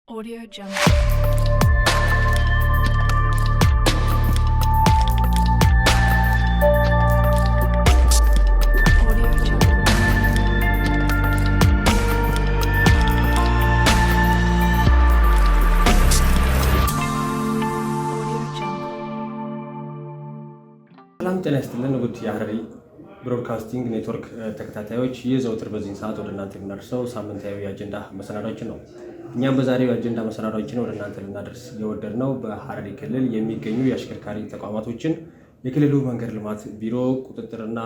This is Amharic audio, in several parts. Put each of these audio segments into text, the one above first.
Audio Jungle. Audio Jungle. Audio Jungle. ሰላም ጤና ይስጥልን ውድ የሐረሪ ብሮድካስቲንግ ኔትወርክ ተከታታዮች፣ ይህ ዘውትር በዚህን ሰዓት ወደ እናንተ የምናደርሰው ሳምንታዊ የአጀንዳ መሰናዷችን ነው። እኛም በዛሬው የአጀንዳ መሰናዷችን ወደ እናንተ ልናደርስ የወደድነው በሐረሪ ክልል የሚገኙ የአሽከርካሪ ተቋማቶችን የክልሉ መንገድ ልማት ቢሮ ቁጥጥርና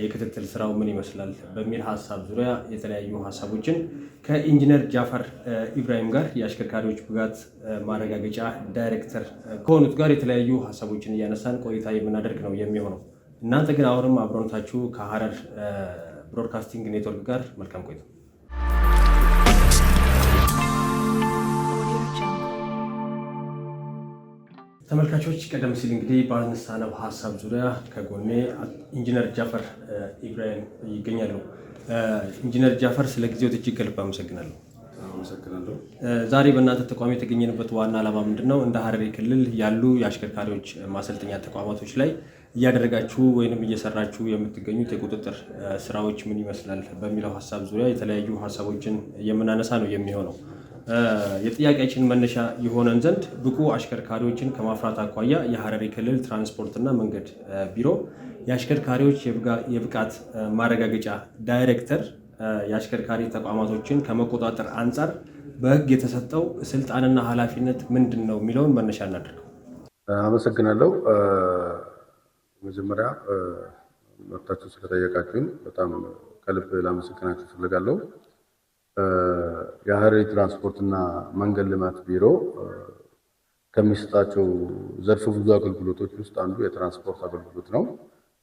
የክትትል ስራው ምን ይመስላል በሚል ሀሳብ ዙሪያ የተለያዩ ሀሳቦችን ከኢንጂነር ጃፈር ኢብራሂም ጋር የአሽከርካሪዎች ብቃት ማረጋገጫ ዳይሬክተር ከሆኑት ጋር የተለያዩ ሀሳቦችን እያነሳን ቆይታ የምናደርግ ነው የሚሆነው። እናንተ ግን አሁንም አብሮነታችሁ ከሐረር ብሮድካስቲንግ ኔትወርክ ጋር መልካም ቆይታ። Audio Jungle. ተመልካቾች፣ ቀደም ሲል እንግዲህ ባነሳነው ሀሳብ ዙሪያ ከጎኔ ኢንጂነር ጃፈር ኢብራሂም ይገኛሉ። ኢንጂነር ጃፈር፣ ስለ ጊዜው እጅግ ከልብ አመሰግናለሁ። አመሰግናለሁ። ዛሬ በእናንተ ተቋም የተገኘንበት ዋና ዓላማ ምንድን ነው? እንደ ሐረሪ ክልል ያሉ የአሽከርካሪዎች ማሰልጠኛ ተቋማቶች ላይ እያደረጋችሁ ወይንም እየሰራችሁ የምትገኙት የቁጥጥር ስራዎች ምን ይመስላል በሚለው ሀሳብ ዙሪያ የተለያዩ ሀሳቦችን የምናነሳ ነው የሚሆነው። የጥያቄያችን መነሻ የሆነን ዘንድ ብቁ አሽከርካሪዎችን ከማፍራት አኳያ የሐረሪ ክልል ትራንስፖርትና መንገድ ቢሮ የአሽከርካሪዎች የብቃት ማረጋገጫ ዳይሬክተር የአሽከርካሪ ተቋማቶችን ከመቆጣጠር አንጻር በሕግ የተሰጠው ስልጣንና ኃላፊነት ምንድን ነው የሚለውን መነሻ እናድርገው። አመሰግናለሁ። መጀመሪያ መብታችሁ ስለጠየቃችሁኝ በጣም ከልብ ላመሰግናችሁ እፈልጋለሁ። የሐረሪ ትራንስፖርትና መንገድ ልማት ቢሮ ከሚሰጣቸው ዘርፈ ብዙ አገልግሎቶች ውስጥ አንዱ የትራንስፖርት አገልግሎት ነው።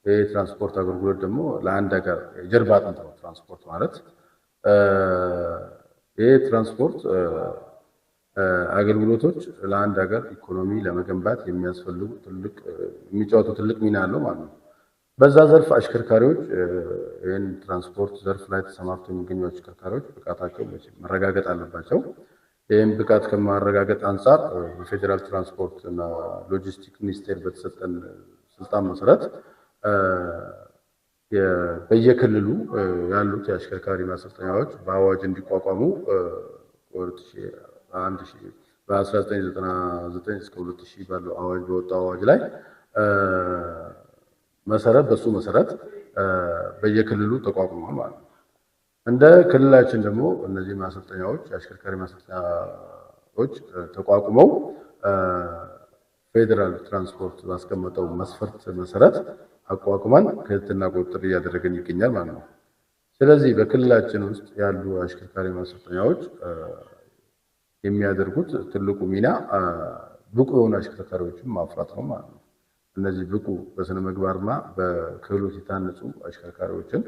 ይህ የትራንስፖርት አገልግሎት ደግሞ ለአንድ ሀገር የጀርባ አጥንት ነው። ትራንስፖርት ማለት ይህ ትራንስፖርት አገልግሎቶች ለአንድ ሀገር ኢኮኖሚ ለመገንባት የሚያስፈልጉ ትልቅ የሚጫወቱ ትልቅ ሚና አለው ማለት ነው። በዛ ዘርፍ አሽከርካሪዎች፣ ይህን ትራንስፖርት ዘርፍ ላይ ተሰማርተው የሚገኙ አሽከርካሪዎች ብቃታቸው መረጋገጥ አለባቸው። ይህም ብቃት ከማረጋገጥ አንጻር በፌዴራል ትራንስፖርት እና ሎጂስቲክ ሚኒስቴር በተሰጠን ስልጣን መሰረት በየክልሉ ያሉት የአሽከርካሪ ማሰልጠኛዎች በአዋጅ እንዲቋቋሙ በ1999 እስከ 2000 ባለው አዋጅ በወጣው አዋጅ ላይ መሰረት በሱ መሰረት በየክልሉ ተቋቁሟል ማለት ነው። እንደ ክልላችን ደግሞ እነዚህ ማሰልጠኛዎች፣ የአሽከርካሪ ማሰልጠኛዎች ተቋቁመው ፌዴራል ትራንስፖርት ባስቀመጠው መስፈርት መሰረት አቋቁመን ክትትልና ቁጥጥር እያደረግን ይገኛል ማለት ነው። ስለዚህ በክልላችን ውስጥ ያሉ አሽከርካሪ ማሰልጠኛዎች የሚያደርጉት ትልቁ ሚና ብቁ የሆኑ አሽከርካሪዎችን ማፍራት ነው ማለት ነው። እነዚህ ብቁ በስነ ምግባርና በክህሎት የታነጹ አሽከርካሪዎችን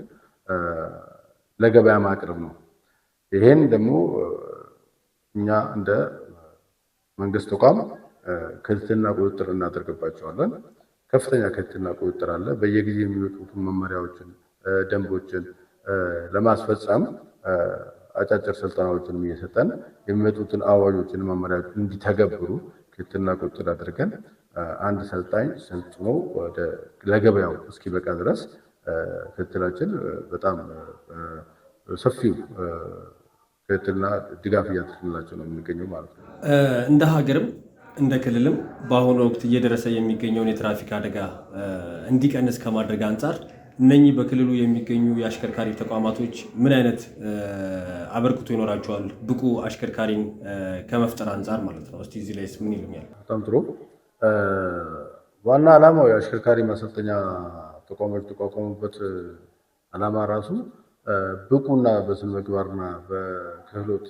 ለገበያ ማቅረብ ነው። ይሄን ደግሞ እኛ እንደ መንግስት ተቋም ክትትልና ቁጥጥር እናደርግባቸዋለን። ከፍተኛ ክትትልና ቁጥጥር አለ። በየጊዜው የሚወጡትን መመሪያዎችን፣ ደንቦችን ለማስፈጸም አጫጭር ስልጠናዎችንም እየሰጠን የሚመጡትን አዋጆችን፣ መመሪያዎችን እንዲተገብሩ ክትትልና ቁጥጥር አድርገን አንድ ሰልጣኝ ሰልጥኖ ወደ ለገበያው እስኪበቃ ድረስ ክትትላችን በጣም ሰፊው ክትትልና ድጋፍ እያደረግንላቸው ነው የሚገኘው ማለት ነው። እንደ ሀገርም እንደ ክልልም በአሁኑ ወቅት እየደረሰ የሚገኘውን የትራፊክ አደጋ እንዲቀንስ ከማድረግ አንጻር እነኚህ በክልሉ የሚገኙ የአሽከርካሪ ተቋማቶች ምን አይነት አበርክቶ ይኖራቸዋል? ብቁ አሽከርካሪን ከመፍጠር አንጻር ማለት ነው። እስቲ እዚህ ላይስ ምን ይሉኛል? በጣም ጥሩ። ዋና ዓላማው የአሽከርካሪ ማሰልጠኛ ተቋሞች የተቋቋሙበት ዓላማ ራሱ ብቁና በስነ ምግባርና በክህሎት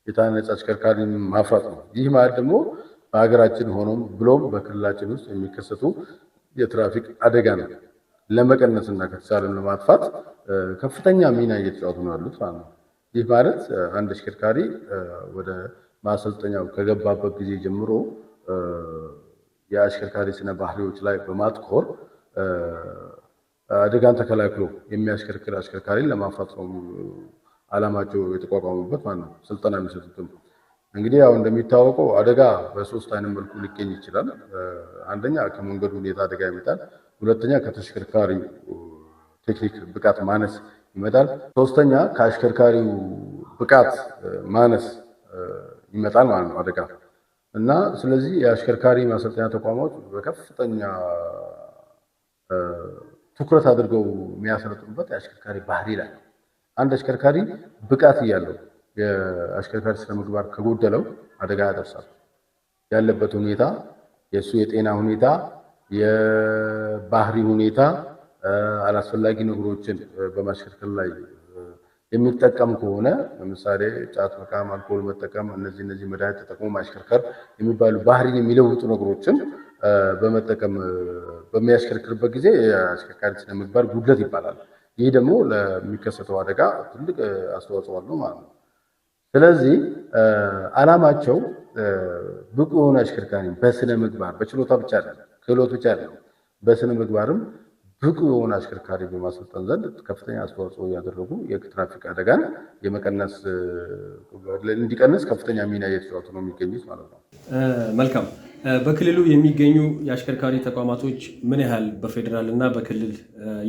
የታነጸ አሽከርካሪን ማፍራት ነው። ይህ ማለት ደግሞ በሀገራችን ሆኖም ብሎም በክልላችን ውስጥ የሚከሰቱ የትራፊክ አደጋ ነው ለመቀነስና ከተቻለም ለማጥፋት ከፍተኛ ሚና እየተጫወቱ ነው ያሉት ማለት ነው። ይህ ማለት አንድ አሽከርካሪ ወደ ማሰልጠኛው ከገባበት ጊዜ ጀምሮ የአሽከርካሪ ስነ ባህሪዎች ላይ በማትኮር አደጋን ተከላክሎ የሚያሽከርክር አሽከርካሪን ለማፍራት ነው ዓላማቸው የተቋቋሙበት ማለት ነው። ስልጠና የሚሰጡትም እንግዲህ ያው እንደሚታወቀው አደጋ በሶስት አይነት መልኩ ሊገኝ ይችላል። አንደኛ ከመንገዱ ሁኔታ አደጋ ይመጣል። ሁለተኛ ከተሽከርካሪው ቴክኒክ ብቃት ማነስ ይመጣል። ሶስተኛ ከአሽከርካሪው ብቃት ማነስ ይመጣል ማለት ነው አደጋ። እና ስለዚህ የአሽከርካሪ ማሰልጠኛ ተቋማት በከፍተኛ ትኩረት አድርገው የሚያሰለጥኑበት የአሽከርካሪ ባህሪ ላይ ነው። አንድ አሽከርካሪ ብቃት እያለው የአሽከርካሪ ስነ ምግባር ከጎደለው አደጋ ያደርሳል። ያለበት ሁኔታ፣ የእሱ የጤና ሁኔታ፣ የባህሪ ሁኔታ፣ አላስፈላጊ ነገሮችን በማሽከርከር ላይ የሚጠቀም ከሆነ፣ ለምሳሌ ጫት መቃም፣ አልኮል መጠቀም፣ እነዚህ መድኃኒት ተጠቅሞ ማሽከርከር የሚባሉ ባህሪን የሚለውጡ ነገሮችን በመጠቀም በሚያሽከርክርበት ጊዜ የአሽከርካሪ ስነ ምግባር ጉድለት ይባላል። ይህ ደግሞ ለሚከሰተው አደጋ ትልቅ አስተዋጽኦ አለው ማለት ነው። ስለዚህ ዓላማቸው ብቁ የሆነ አሽከርካሪ በስነ ምግባር፣ በችሎታ ብቻ አይደለም፣ ክህሎት ብቻ አይደለም፣ በስነ ምግባርም ብቁ የሆነ አሽከርካሪ በማሰልጠን ዘንድ ከፍተኛ አስተዋጽኦ እያደረጉ የትራፊክ አደጋን የመቀነስ እንዲቀንስ ከፍተኛ ሚና እየተጫወቱ ነው የሚገኙት ማለት ነው። መልካም። በክልሉ የሚገኙ የአሽከርካሪ ተቋማቶች ምን ያህል በፌዴራል እና በክልል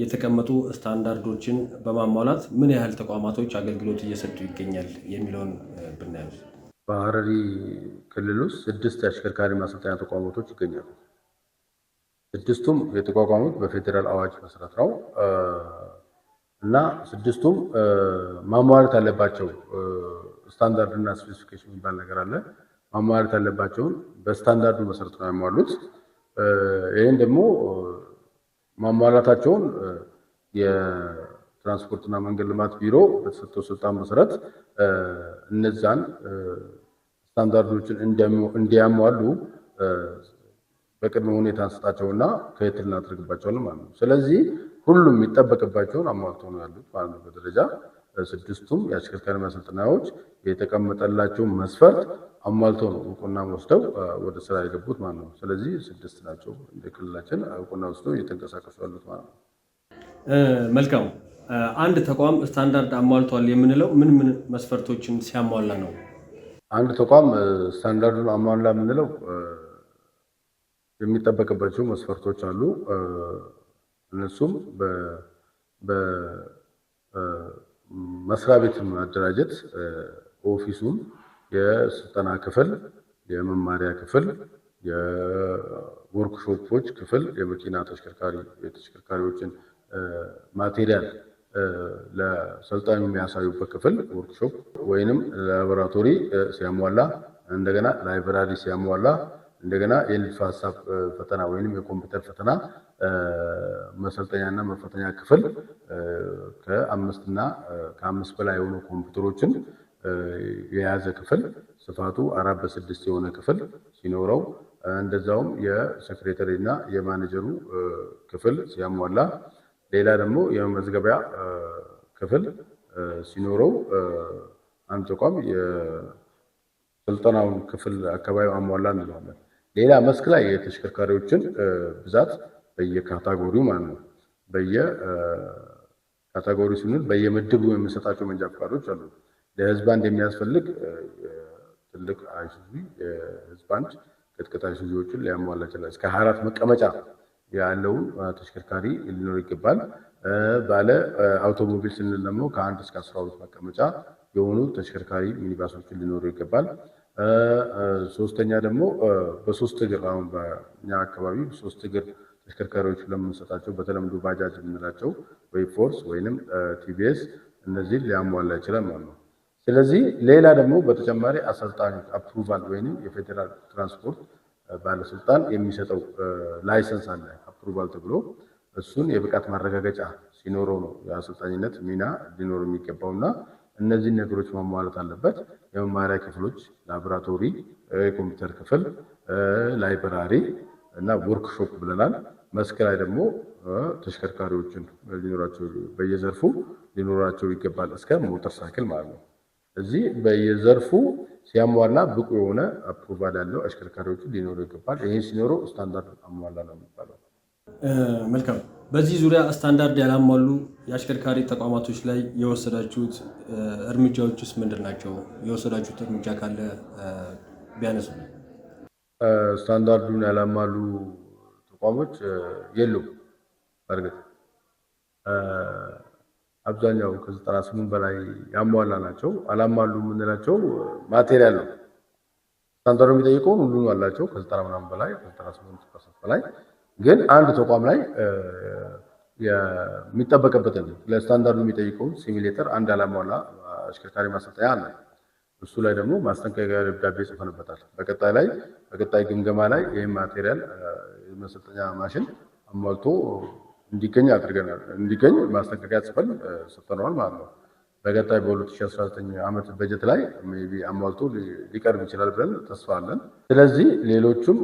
የተቀመጡ ስታንዳርዶችን በማሟላት ምን ያህል ተቋማቶች አገልግሎት እየሰጡ ይገኛል የሚለውን ብናየው። በሐረሪ ክልል ውስጥ 6 የአሽከርካሪ ማሰልጠኛ ተቋማቶች ይገኛሉ። 6ቱም የተቋቋሙት በፌዴራል አዋጅ መሰረት ነው እና 6ቱም ማሟላት ያለባቸው ስታንዳርድ እና specification የሚባል ነገር አለ። ማሟላት ያለባቸውን በስታንዳርዱ መሰረት ነው ያሟሉት። ይህን ደግሞ ማሟላታቸውን የትራንስፖርትና መንገድ ልማት ቢሮ በተሰጠው ስልጣን መሰረት እነዛን ስታንዳርዶችን እንዲያሟሉ በቅድመ ሁኔታ እንሰጣቸውና ክትትል እናደርግባቸዋለን ማለት ነው። ስለዚህ ሁሉም የሚጠበቅባቸውን አሟልተው ነው ያሉት ማለት ነው። በደረጃ 6ቱም የአሽከርካሪ ማሰልጠኛዎች የተቀመጠላቸውን መስፈርት አሟልተው ነው እውቅና ወስደው ወደ ስራ የገቡት ማለት ነው። ስለዚህ 6 ናቸው እንደ ክልላችን እውቅና ወስደው እየተንቀሳቀሱ ያሉት ማለት ነው። መልካም። አንድ ተቋም ስታንዳርድ አሟልቷል የምንለው ምን ምን መስፈርቶችን ሲያሟላ ነው? አንድ ተቋም ስታንዳርዱን አሟላ የምንለው የሚጠበቅባቸው መስፈርቶች አሉ። እነሱም በመስሪያ ቤት ማደራጀት፣ office ኡን፣ የስልጠና ክፍል፣ የመማሪያ ክፍል፣ የወርክሾፖች ክፍል፣ የመኪና የተሽከርካሪዎችን material ለሰልጣኙ የሚያሳዩበት ክፍል ወርክሾፕ ወይንም ላቦራቶሪ ሲያሟላ፣ እንደገና library ሲያሟላ፣ እንደገና የንድፈ ሐሳብ ፈተና ወይንም የኮምፒውተር ፈተና መሰልጠኛና መፈተኛ ክፍል ከአምስት እና ከአምስት በላይ የሆኑ ኮምፒውተሮችን የያዘ ክፍል፣ ስፋቱ 4 በ6 የሆነ ክፍል ሲኖረው፣ እንደዛውም የ secretary እና የማኔጀሩ ክፍል ሲያሟላ፣ ሌላ ደግሞ የመመዝገቢያ ክፍል ሲኖረው አንድ ተቋም የስልጠናውን ክፍል አካባቢ አሟላ እንለዋለን። ሌላ መስክ ላይ የተሽከርካሪዎችን ብዛት በየ category ው ማለት ነው። በየ category ስንል በየምድቡ የምንሰጣቸው መንጃ ፈቃዶች አሉ። ለህዝብ አንድ የሚያስፈልግ ትልቅ አይሱዙ የህዝብ አንድ ቅጥቅጥ አይሱዙዎችን ሊያሟላ ይችላል። እስከ 24 መቀመጫ ያለውን ተሽከርካሪ ሊኖር ይገባል። ባለ አውቶሞቢል ስንል ደግሞ ከ1 እስከ 12 መቀመጫ የሆኑ ተሽከርካሪ ሚኒባሶችን ሊኖሩ ይገባል። ሶስተኛ ደግሞ በሶስት እግር፣ አሁን በእኛ አካባቢ ሶስት እግር ተሽከርካሪዎች ለምንሰጣቸው በተለምዶ ባጃጅ የምንላቸው ወይ ፎርስ ወይንም ቲቪኤስ እነዚህን ሊያሟላ ይችላል ማለት ነው። ስለዚህ ሌላ ደግሞ በተጨማሪ አሰልጣኞች approval ወይንም የፌዴራል ትራንስፖርት ባለስልጣን የሚሰጠው license አለ approval ተብሎ፣ እሱን የብቃት ማረጋገጫ ሲኖረው ነው የአሰልጣኝነት ሚና ሊኖር የሚገባው እና እነዚህን ነገሮች ማሟላት አለበት። የመማሪያ ክፍሎች፣ ላቦራቶሪ፣ የኮምፒውተር ክፍል፣ library እና ወርክሾፕ ብለናል። መስክ ላይ ደግሞ ተሽከርካሪዎችን ሊኖራቸው በየዘርፉ ሊኖራቸው ይገባል፣ እስከ ሞተር ሳይክል ማለት ነው። እዚህ በየዘርፉ ሲያሟላ ብቁ የሆነ approval ያለው አሽከርካሪዎችን ሊኖሩ ይገባል። ይህን ሲኖረው ስታንዳርድ አሟላ ነው የሚባለው። መልካም። በዚህ ዙሪያ ስታንዳርድ ያላሟሉ የአሽከርካሪ ተቋማቶች ላይ የወሰዳችሁት እርምጃዎችስ ምንድን ናቸው? የወሰዳችሁት እርምጃ ካለ ቢያነሱ። ስታንዳርዱን ያላሟሉ ተቋሞች የሉም። በእርግጥ አብዛኛው ከ98 በላይ ያሟላ ናቸው። አላሟሉ የምንላቸው material ነው። ስታንዳርዱ የሚጠይቀውን ሁሉም አላቸው ከ90 ምናምን በላይ፣ ከ98% በላይ። ግን አንድ ተቋም ላይ የሚጠበቅበትን ለስታንዳርዱ የሚጠይቀውን simulator አንድ ያላሟላ አሽከርካሪ ማሰልጠኛ አለ። እሱ ላይ ደግሞ ማስጠንቀቂያ ደብዳቤ ጽፈንበታል። በቀጣይ ግምገማ ላይ ይህም material የመሰልጠኛ ማሽን አሟልቶ እንዲገኝ አድርገናል። እንዲገኝ ማስጠንቀቂያ ጽፈን ሰጥተነዋል ማለት ነው። በቀጣይ በ2019 ዓመት በጀት ላይ maybe አሟልቶ ሊቀርብ ይችላል ብለን ተስፋ አለን። ስለዚህ ሌሎቹም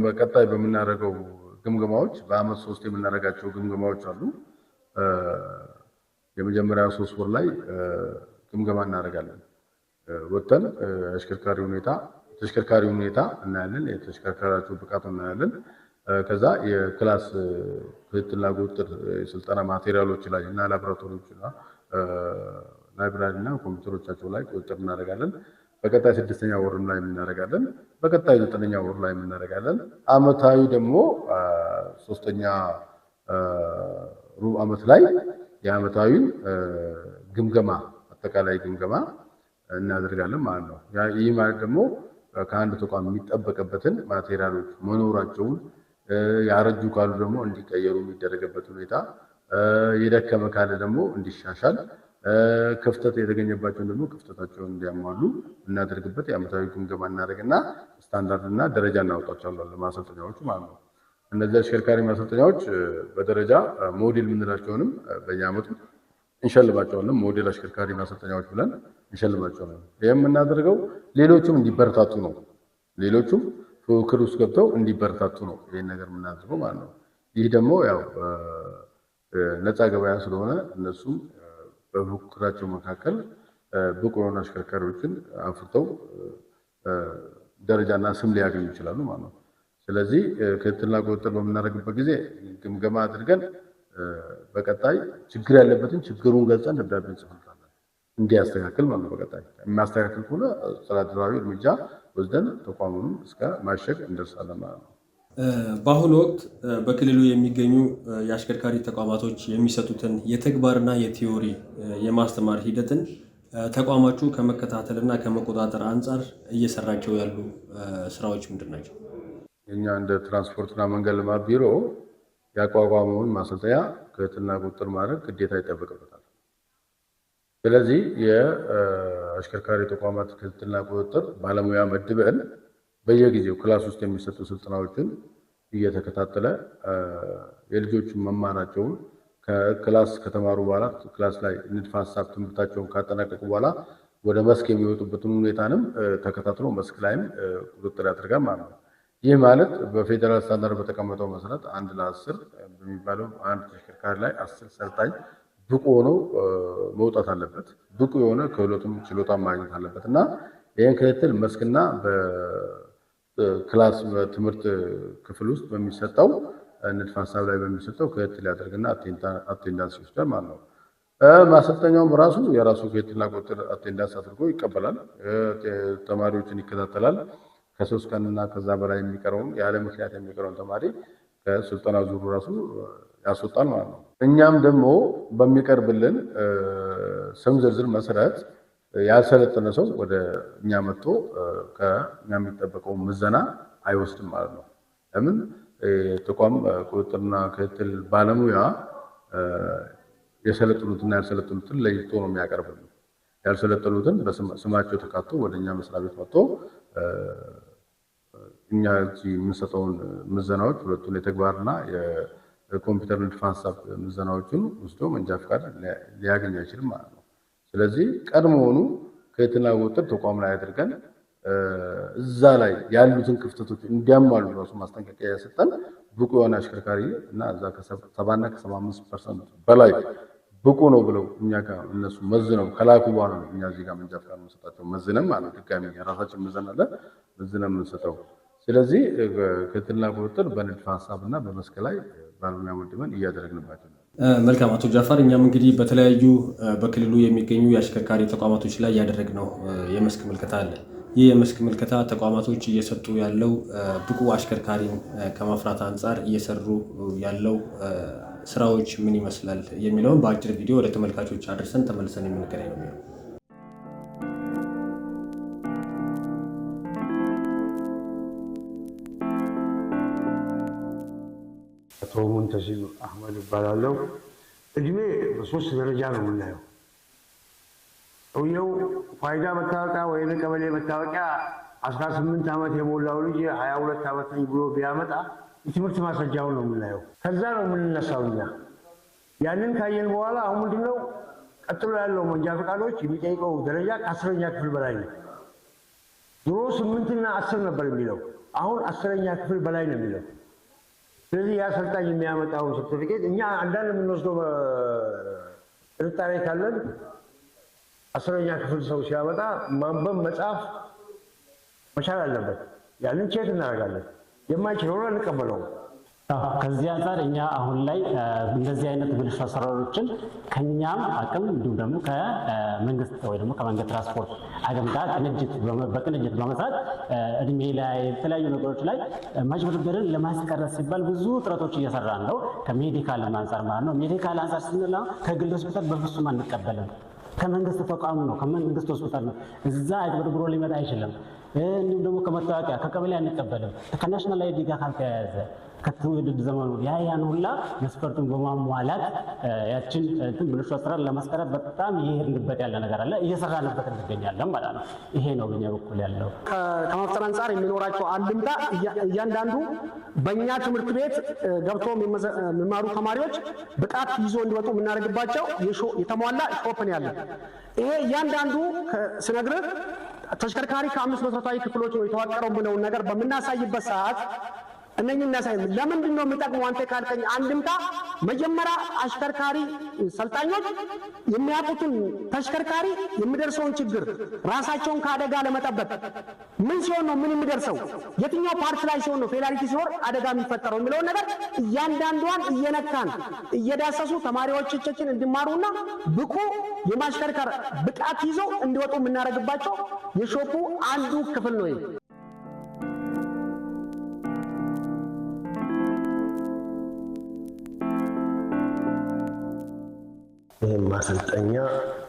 በቀጣይ በምናደርገው ግምገማዎች፣ በአመት 3 የምናደርጋቸው ግምገማዎች አሉ። የመጀመሪያ 3 ወር ላይ ግምገማ እናደርጋለን። ወጥተን አሽከርካሪ ሁኔታ ተሽከርካሪ ሁኔታ እናያለን። የተሽከርካሪያቸው ብቃት እናያለን። ከዛ የ class ክትትልና ቁጥጥር የስልጠና material ኦች ላይ እና ላቦራቶሪዎች እና library እና ኮምፒውተሮቻቸው ላይ ቁጥጥር እናደርጋለን። በቀጣይ ስድስተኛ ወርም ላይ እናደርጋለን። በቀጣይ ዘጠነኛ ወር ላይ እናደርጋለን። አመታዊ ደግሞ ሶስተኛ ሩብ ዓመት ላይ የአመታዊን ግምገማ፣ አጠቃላይ ግምገማ እናደርጋለን ማለት ነው። ይህ ማለት ደግሞ ከአንድ ተቋም የሚጠበቅበትን material ኦች መኖራቸውን፣ ያረጁ ካሉ ደግሞ እንዲቀየሩ የሚደረግበት ሁኔታ፣ የደከመ ካለ ደግሞ እንዲሻሻል፣ ክፍተት የተገኘባቸውን ደግሞ ክፍተታቸውን እንዲያሟሉ እናደርግበት የአመታዊ ግምገማ እናደርግና ስታንዳርድ እና ደረጃ እናወጣቸዋለን ለማሰልጠኛዎቹ ማለት ነው። እነዚህ አሽከርካሪ ማሰልጠኛዎች በደረጃ ሞዴል የምንላቸውንም በየአመቱ እንሸልማቸዋለን። ሞዴል አሽከርካሪ ማሰልጠኛዎች ብለን እንሸልማቸዋለን። ይህ የምናደርገው ሌሎቹም እንዲበረታቱ ነው። ሌሎቹም ፉክክር ውስጥ ገብተው እንዲበረታቱ ነው ይህን ነገር የምናደርገው ማለት ነው። ይህ ደግሞ ያው ነፃ ገበያ ስለሆነ እነሱም በፉክክራቸው መካከል ብቁ የሆኑ አሽከርካሪዎችን አፍርተው ደረጃና ስም ሊያገኙ ይችላሉ ማለት ነው። ስለዚህ ክትትልና ቁጥጥር በምናደርግበት ጊዜ ግምገማ አድርገን በቀጣይ ችግር ያለበትን ችግሩን ገልጸን ደብዳቤ እንጽፍለታለን እንዲያስተካክል ማለት ነው። በቀጣይ የሚያስተካክል ከሆነ አስተዳደራዊ እርምጃ ወስደን ተቋሙንም እስከ ማሸግ እንደርሳለን ማለት ነው። በአሁኑ ወቅት በክልሉ የሚገኙ የአሽከርካሪ ተቋማቶች የሚሰጡትን የተግባርና የ theory የማስተማር ሂደትን ተቋማችሁ ከመከታተልና ከመቆጣጠር አንጻር እየሰራቸው ያሉ ስራዎች ምንድን ናቸው? እኛ እንደ ትራንስፖርትና መንገድ ልማት ቢሮ ያቋቋመውን ማሰልጠኛ ክትትልና ቁጥጥር ማድረግ ግዴታ ይጠበቅበታል። ስለዚህ የአሽከርካሪ ተቋማት ክትትልና ቁጥጥር ባለሙያ መድበን በየጊዜው class ውስጥ የሚሰጡ ስልጠናዎችን እየተከታተለ የልጆቹን መማራቸውን፣ ከ class ከተማሩ በኋላ class ላይ ንድፈ ሀሳብ ትምህርታቸውን ካጠናቀቁ በኋላ ወደ መስክ የሚወጡበትን ሁኔታንም ተከታትሎ መስክ ላይም ቁጥጥር ያደርጋል ማለት ነው። ይህ ማለት በፌዴራል ስታንዳርድ በተቀመጠው መሰረት 1 ለ10 በሚባለው አንድ ተሽከርካሪ ላይ 10 ሰልጣኝ ብቁ ሆኖ መውጣት አለበት። ብቁ የሆነ ክህሎትም ችሎታም ማግኘት አለበት እና ይህን ክትትል መስክና በ class በትምህርት ክፍል ውስጥ በሚሰጠው ንድፈ ሀሳብ ላይ በሚሰጠው ክትትል ያደርግና attendance ይወስዳል ማለት ነው። ማሰልጠኛውም ራሱ የራሱ ክትትልና ቁጥጥር attendance አድርጎ ይቀበላል። ተማሪዎችን ይከታተላል። ከ3 ቀንና ከዛ በላይ የሚቀረውን፣ ያለ ምክንያት የሚቀረውን ተማሪ ከስልጠና ዙሩ ራሱ ያስወጣል ማለት ነው። እኛም ደግሞ በሚቀርብልን ስም ዝርዝር መሰረት ያልሰለጠነ ሰው ወደ እኛ መጥቶ ከእኛ የሚጠበቀውን ምዘና አይወስድም ማለት ነው። ለምን የተቋም ቁጥጥርና ክትትል ባለሙያ የሰለጠኑትና ያልሰለጠኑትን ለይቶ ነው የሚያቀርብልን። ያልሰለጠኑትን በስማቸው ተካቶ ወደ እኛ መስሪያ ቤት መጥቶ እኛ እዚህ የምንሰጠውን ምዘናዎች፣ ሁለቱን የተግባርና የኮምፒውተር ንድፈ ሀሳብ ምዘናዎችን ወስዶ መንጃ ፈቃድ ሊያገኝ አይችልም ማለት ነው። ስለዚህ ቀድሞውኑ ክትትልና ቁጥጥር ተቋም ላይ አድርገን እዛ ላይ ያሉትን ክፍተቶች እንዲያሟሉ ራሱ ማስጠንቀቂያ የሰጠን ብቁ የሆነ አሽከርካሪ እና እዛ ከ70ና ከ75% በላይ ብቁ ነው ብለው እኛ ጋር እነሱ መዝነው ከላኩ በኋላ ነው እኛ እዚህ ጋር መንጃ ፈቃድ የምንሰጣቸው፣ መዝነን ማለት ነው። ድጋሚ የራሳችን ምዘና አለ፣ መዝነን የምንሰጠው። ስለዚህ ክትትልና ቁጥጥር በንድፈ ሀሳብና በመስክ ላይ ባለሙያ መድበን እያደረግንባቸው ነው። መልካም አቶ ጃፋር፣ እኛም እንግዲህ በተለያዩ በክልሉ የሚገኙ የአሽከርካሪ ተቋማቶች ላይ ያደረግነው የመስክ ምልከታ አለ። ይህ የመስክ ምልከታ ተቋማቶች እየሰጡ ያለው ብቁ አሽከርካሪን ከማፍራት አንጻር እየሰሩ ያለው ስራዎች ምን ይመስላል የሚለውን በአጭር ቪዲዮ ወደ ተመልካቾች አድርሰን ተመልሰን የምንገናኝ ነው የሚሆነው። አቶ ሙንተሲር አህመድ እባላለሁ። እድሜ በሶስት ደረጃ ነው የምናየው። ሰውየው ፋይዳ መታወቂያ ወይም የቀበሌ መታወቂያ 18 ዓመት የሞላው ልጅ 22 ዓመት ነኝ ብሎ ቢያመጣ የትምህርት ማስረጃውን ነው የምናየው። ከዛ ነው የምንነሳው እኛ። ያንን ካየን በኋላ አሁን ምንድነው ቀጥሎ ያለው መንጃ ፈቃዶች የሚጠይቀው ደረጃ ከ10ኛ ክፍል በላይ ነው። ድሮ 8ና 10 ነበር የሚለው፣ አሁን 10ኛ ክፍል በላይ ነው የሚለው። ስለዚህ ያ አሰልጣኝ የሚያመጣውን ሰርቲፊኬት እኛ አንዳንድ የምንወስደው ጥርጣሬ ካለን 10ኛ ክፍል ሰው ሲያመጣ ማንበብ መጻፍ መቻል አለበት። ያንን check እናደርጋለን። የማይችለውን አንቀበለውም። ከዚህ አንጻር እኛ አሁን ላይ እንደዚህ አይነት ብልሹ አሰራሮችን ከኛም አቅም እንዲሁም ደግሞ ከመንግስት ወይ ደግሞ ከመንገድ ትራንስፖርት አቅም ጋር በቅንጅት በመስራት እድሜ ላይ የተለያዩ ነገሮች ላይ ማጭበርበርን ለማስቀረት ሲባል ብዙ ጥረቶች እየሰራን ነው። ከ medical አንጻር ማለት ነው። Medical አንጻር ስንል ከግል ሆስፒታል በፍጹም አንቀበልም። ከመንግስት ተቋም ነው፣ ከመንግስት ሆስፒታል ነው። እዛ አጭበርብሮ ሊመጣ አይችልም። እንዲሁም ደግሞ ከመታወቂያ ከቀበሌ አንቀበልም። ከ national ID ጋር ካልተያያዘ ከትውልድ ዘመኑ ያን ሁላ መስፈርቱን በማሟላት ያችን እንትን ብልሹ አሰራር ለማስቀረት በጣም እየሄድንበት ያለ ነገር አለ፣ እየሰራንበት እንገኛለን ማለት ነው። ይሄ ነው በእኛ በኩል ያለው። ከመፍጠር አንጻር የሚኖራቸው አንድምታ እያንዳንዱ በእኛ ትምህርት ቤት ገብቶ የሚማሩ ተማሪዎች ብቃት ይዞ እንዲወጡ የምናደርግባቸው የተሟላ shop ነው ያለ። ይሄ እያንዳንዱ ስነግርህ ተሽከርካሪ ከአምስት መሰረታዊ ክፍሎች ነው የተዋቀረው ብለውን ነገር በምናሳይበት ሰዓት እነኝህ እናሳይ። ለምንድን ነው የሚጠቅመው አንተ ካልከኝ አንድምታ መጀመሪያ አሽከርካሪ ሰልጣኞች የሚያውቁትን ተሽከርካሪ የሚደርሰውን ችግር ራሳቸውን ከአደጋ ለመጠበቅ ምን ሲሆን ነው ምን የሚደርሰው፣ የትኛው part ላይ ሲሆን ነው failure ሲኖር አደጋ የሚፈጠረው የሚለውን ነገር እያንዳንዷን እየነካን እየዳሰሱ ተማሪዎቻችን እንዲማሩና ብቁ የማሽከርከር ብቃት ይዘው እንዲወጡ የምናደርግባቸው የ shop ኡ አንዱ ክፍል ነው ይሄ። ይህም ማሰልጠኛ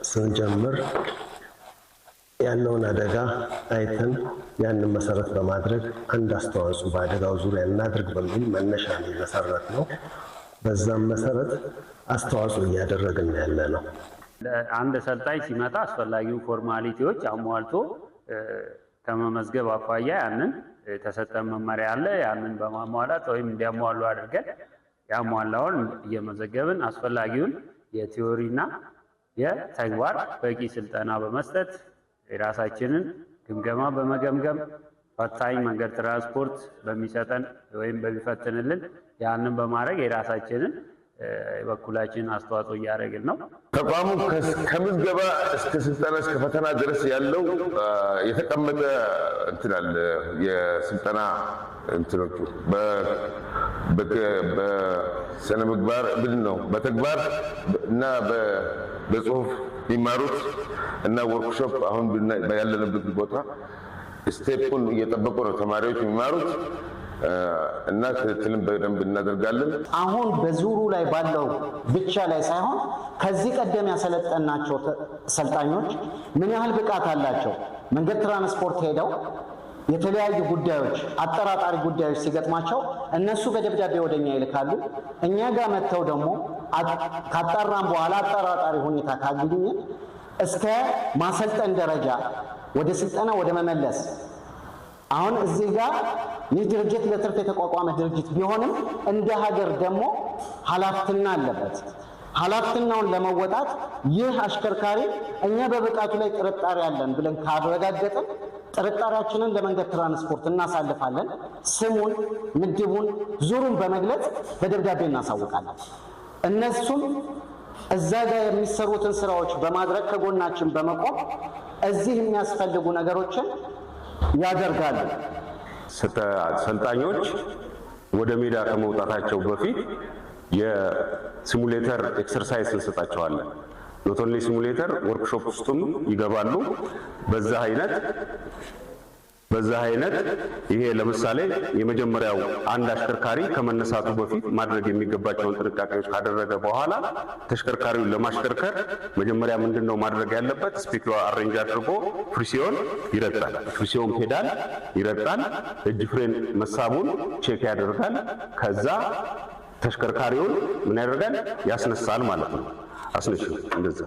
ስንጀምር ያለውን አደጋ አይተን ያንን መሰረት በማድረግ አንድ አስተዋጽኦ በአደጋው ዙሪያ እናድርግ በሚል መነሻ ነው የመሰረት ነው። በዛም መሰረት አስተዋጽኦ እያደረግን ያለ ነው። አንድ ሰልጣኝ ሲመጣ አስፈላጊውን formality ዎች አሟልቶ ከመመዝገብ አኳያ ያንን የተሰጠን መመሪያ አለ። ያንን በማሟላት ወይም እንዲያሟሉ አድርገን ያሟላውን እየመዘገብን አስፈላጊውን የ theory ና የተግባር በቂ ስልጠና በመስጠት የራሳችንን ግምገማ በመገምገም ፈታኝ መንገድ ትራንስፖርት በሚሰጠን ወይም በሚፈትንልን ያንን በማድረግ የራሳችንን የበኩላችንን አስተዋጽኦ እያደረግን ነው። ተቋሙ ከምዝገባ እስከ ስልጠና እስከ ፈተና ድረስ ያለው የተቀመጠ እንትን አለ። የስልጠና እንትኖቹ በስነ ምግባር ምንድን ነው በተግባር እና በጽሁፍ የሚማሩት እና ወርክሾፕ አሁን ያለንበት ቦታ step ኡን እየጠበቁ ነው ተማሪዎች የሚማሩት እና ክትትልን በደንብ እናደርጋለን። አሁን በዙሩ ላይ ባለው ብቻ ላይ ሳይሆን ከዚህ ቀደም ያሰለጠናቸው ሰልጣኞች ምን ያህል ብቃት አላቸው፣ መንገድ ትራንስፖርት ሄደው የተለያዩ ጉዳዮች አጠራጣሪ ጉዳዮች ሲገጥማቸው እነሱ በደብዳቤ ወደኛ ይልካሉ። እኛ ጋር መጥተው ደግሞ ካጣራን በኋላ አጠራጣሪ ሁኔታ ካገኘን እስከ ማሰልጠን ደረጃ ወደ ስልጠና ወደ መመለስ። አሁን እዚህ ጋር ይህ ድርጅት ለትርፍ የተቋቋመ ድርጅት ቢሆንም እንደ ሀገር ደግሞ ኃላፊነት አለበት። ኃላፊነቱን ለመወጣት ይህ አሽከርካሪ እኛ በብቃቱ ላይ ጥርጣሬ አለን ብለን ካረጋገጥን ጥርጣሬያችንን ለመንገድ ትራንስፖርት እናሳልፋለን። ስሙን፣ ምድቡን፣ ዙሩን በመግለጽ በደብዳቤ እናሳውቃለን። እነሱም እዛ ጋር የሚሰሩትን ስራዎች በማድረግ ከጎናችን በመቆም እዚህ የሚያስፈልጉ ነገሮችን ያደርጋሉ። ሰልጣኞች ወደ ሜዳ ከመውጣታቸው በፊት የ simulator exercise እንሰጣቸዋለን። Not only simulator፣ workshop ውስጥም ይገባሉ። በዛ አይነት ይሄ ለምሳሌ የመጀመሪያው አንድ አሽከርካሪ ከመነሳቱ በፊት ማድረግ የሚገባቸውን ጥንቃቄዎች ካደረገ በኋላ ተሽከርካሪውን ለማሽከርከር መጀመሪያ ምንድን ነው ማድረግ ያለበት? ስፒኪዮ arrange አድርጎ ፍሪሲዮን ይረግጣል። ፍሪሲዮን ፔዳል ይረግጣል። እጅ ፍሬን መሳቡን check ያደርጋል። ከዛ ተሽከርካሪውን ምን ያደርጋል? ያስነሳል ማለት ነው። አስነሽ እንደዛ።